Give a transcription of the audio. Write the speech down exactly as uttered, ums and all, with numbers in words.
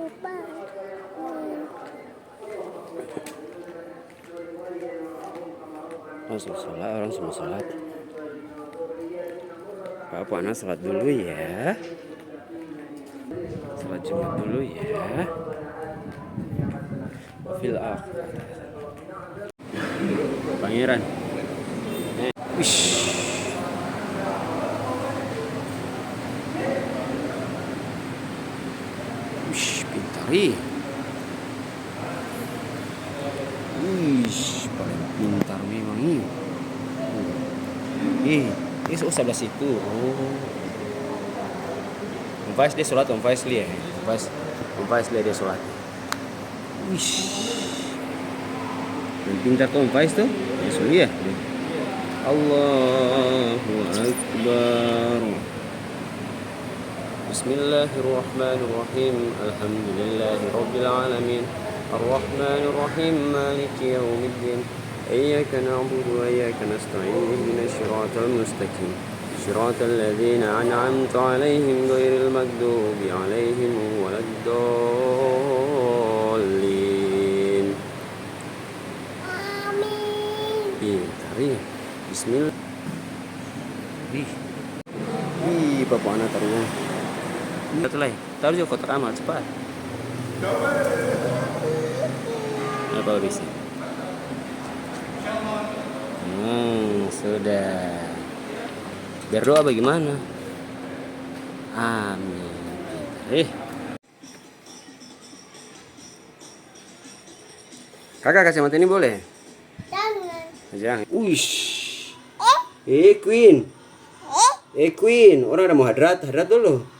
Orang su sholat, orang su sholat. Papa, ana sholat dulu ya. Sholat Jumat dulu ya. Fil akhirah. Pangeran. Eh, wish. Wish, pintar, eh. Wish, paling pintar memang, eh. Eh, eh, oh, sebelah situ. Oh. Om Faiz dia sholat, Om Faiz lia, eh. Om Faiz, Om Faiz lia dia sholat. Wish. Yang pintar tu Om Faiz tu. Ya, sudah ya. Allahu Akbar. Bismillahirrahmanirrahim. Alhamdulillahirabbil alamin. Arrahmanirrahim. Maliki yaumiddin. Iyyaka na'budu wa iyyaka nasta'in. Ihdinas siratal mustaqim. Siratal ladzina an'amta 'alaihim ghairil maghdubi 'alaihim waladdallin. Amin. Pintar, iya. Bismillah. Ih. Ih, papa ana taruang. Satu lai. Taru jua kotak amal, cepat. Apa bisa? Hmm, sudah. Berdoa bagaimana? Amin. Eh. Kakak, kacamata ini boleh? Jangan. Jangan. Uish. Eh? Eh, Queen. Eh? Eh, Queen. Orang ada mau hadrat, hadrat dulu.